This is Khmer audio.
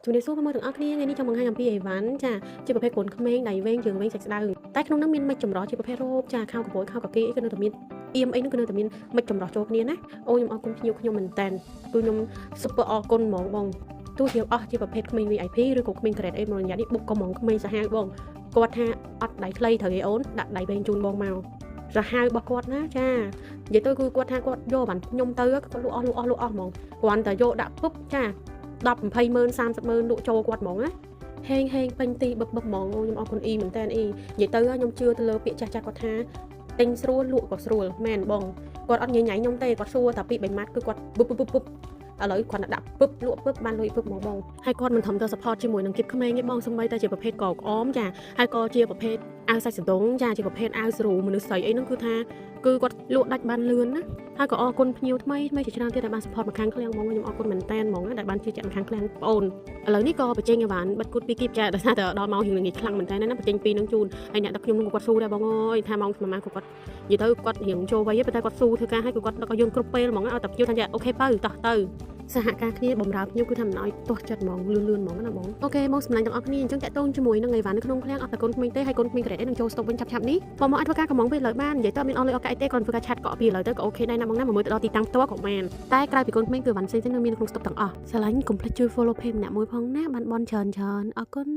ជំរាបសួរបងប្អូនទាំងអស់គ្នាថ្ងៃនេះចង់បង្ហាញអំពីអីវ៉ាន់ចាជាប្រភេទកូនក្មេងដៃវែងជើងវែងសាច់ស្ដើងតែក្នុងនោះមានមិចចម្រោះជាប្រភេទរ៉ូបចាខោកបួយខោកាគីអីក៏នៅតែមានអៀមអីហ្នឹងក៏នៅតែមានមិចចម្រោះចូលគ្នាណាអូខ្ញុំអរគុណភ្ញៀវខ្ញុំមែនតើគឺខ្ញុំ super អរគុណហ្មងបងទោះជាអស់ជាប្រភេទក្មេង VIP ឬក៏ក្មេង grade A មករយៈនេះបុកក៏ហ្មងក្មេងសាហាវបងគាត់ថាអត់ដៃខ្លីត្រូវឯអូនដាក់ដៃវែងជូនបងមកសាហាវរបស់គាត់ណាចានិយាយទៅគឺគាត់ថាគាត់យកបានខ្ញុំទៅគាត់លក់អស់លក់អស់លក់អស់ហ្មងគ្រាន់តែយកដាក់ពុបចា 10 20ម៉ឺន30ម៉ឺនលក់ចូលគាត់ហ្មងណាហេងហេងពេញទីបឹបបឹបហ្មងអូខ្ញុំអរគុណអ៊ីមែនតើអ៊ីនិយាយទៅខ្ញុំជឿទៅលើពាក្យចាស់ចាស់គាត់ថាទិញស្រួលលក់ក៏ស្រួលមែនបងគាត់អត់ញញ៉ៃខ្ញុំទេគាត់សួរតែពី3ម៉ាត់គឺគាត់បឹបបឹបបឹបឥឡូវគាត់ដាក់ពឹបលក់ពឹបបានលុយពឹបហ្មងបងហើយគាត់មិនធំទៅ support ជាមួយនឹងគៀបក្មេងទេបងសំបីតែជាប្រភេទកក្អមចាហើយក៏ជាប្រភេទអាវសាច់សណ្ដងចាជាប្រភេទអាវស្រូមនុស្សស្រីអីហ្នឹងគឺថាគឺគាត់លក់ដាច់បានលឿនណា ហើយក៏អរគុណភ្ញៀវថ្មីថ្មីជាច្រើនទៀតដែលបាន support មកខាងឃ្លាំងហ្មងខ្ញុំអរគុណមែនតើហ្មងដែលបានជឿជាក់មកខាងឃ្លាំងបងអូនឥឡូវនេះក៏បញ្ចេញអីវ៉ាន់បិទគូតពីរគីបចាដោយសារតែដល់ម៉ោងរៀងល្ងាចខ្លាំងមែនតើណាបញ្ចេញពីរនឹងជូនហើយអ្នកដឹកខ្ញុំនឹងក៏គាត់ស៊ូដែរបងអើយថាម៉ោងប្រហែលក៏គាត់និយាយទៅគាត់រៀងចូលវ័យប៉ុន្តែគាត់ស៊ូធ្វើការឲ្យគាត់ដឹកឲ្យយើងគ្រប់ពេលហ្មងឲ្យតែភ្ញៀវថា OK ទៅតោះទៅសហការគ្នាបំរើភ្ញៀវគឺថាមិនឲ្យទាស់ចិត្តហ្មងលឿនលឿនហ្មងណាបង OK មកសម្លាញ់ទាំងអស់គ្នាអញ្ចឹងតាក់ទងជាមួយនឹងអីវ៉ាន់នៅក្នុងឃ្លាំងអត់តែកូនក្មេងទេហើយកូនក្មេង grade នឹងចូលស្តុកវិញឆាប់ឆាប់នេះបងមកអាចធ្វើការកំងពេលលើបាននិយាយទៅមានអស់លុយអស់កាក់អីទេគ្រាន់ធ្វើការ chat កក់ពីលើទៅក៏ OK ដែរណាបងណាមកមើលទៅដល់ទីតាំងផ្ទាល់ក៏បានតែក្រៅពីកូនក្មេងគឺវ៉ាន់ផ្សេងៗនៅមានក្នុងស្តុកទាំងអស់ស្រឡាញ់កុំភ្លេចជួយ follow page ម្នាក់មួយផងណាបានបនច្រើនច្រើនអរគុណ។